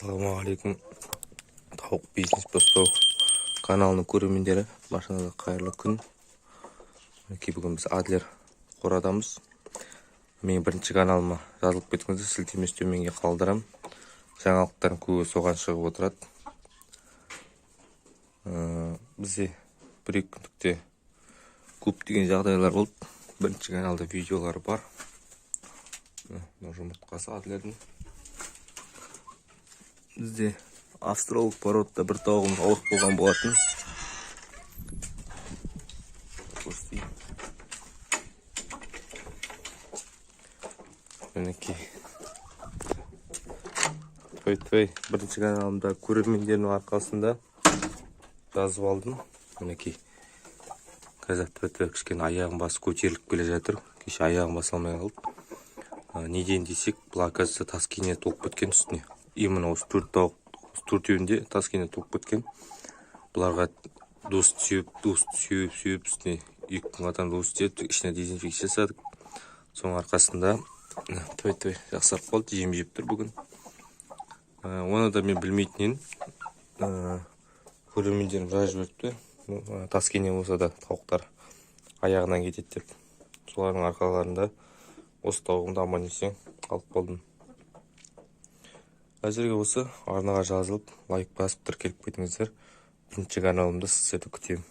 Ассалаумағалейкум, Тауық бизнес бастау каналының көрермендері, баршаңызға қайырлы күн. Мінекей, бүгін біз Адлер қорадамыз. Менің бірінші каналыма жазылып кетіңіздер, сілтемесі төменге қалдырамын. Жаңалықтардың көбі соған шығып отырады. Бізде бір екі күндікте көптеген жағдайлар болды. Бірінші каналда видеолар бар. Мынау жұмыртқасы Адлердің. Бізде австралог породада бір тауығымыз ауырып болған болатын. Көрсетейін. Мінекей, той той бірінші каналымда көрермендердің арқасында жазып алдым. Мінекей, қазір той той кішкене аяғын басып, көтеріліп келе жатыр. Кеше аяғын баса алмай қалды. Неден десек, бұл, оказывается, таскине толып кеткен үстіне. Именно осы төрт тауық, осы төртеуінде таскине толып кеткен. Бұларға душ сеуіп, душ сеуіп сеуіп, үстіне 2 күн қатарынан душ сеуіп, ішіне дезинфекция жасадық. Соның арқасында той той жақсарып қалды, жем жеп тұр бүгін. Оны да мен білмейтін едім, көрермендерім жазып жіберіпті, таскине болса да тауықтар аяғынан кетеді деп. Солардың арқаларында осы тауығымды аман есен алып қалдым. Әзірге осы. Арнаға жазылып, лайк басып, тіркеліп кетіңіздер. Бірінші каналымда сіздерді күтемін.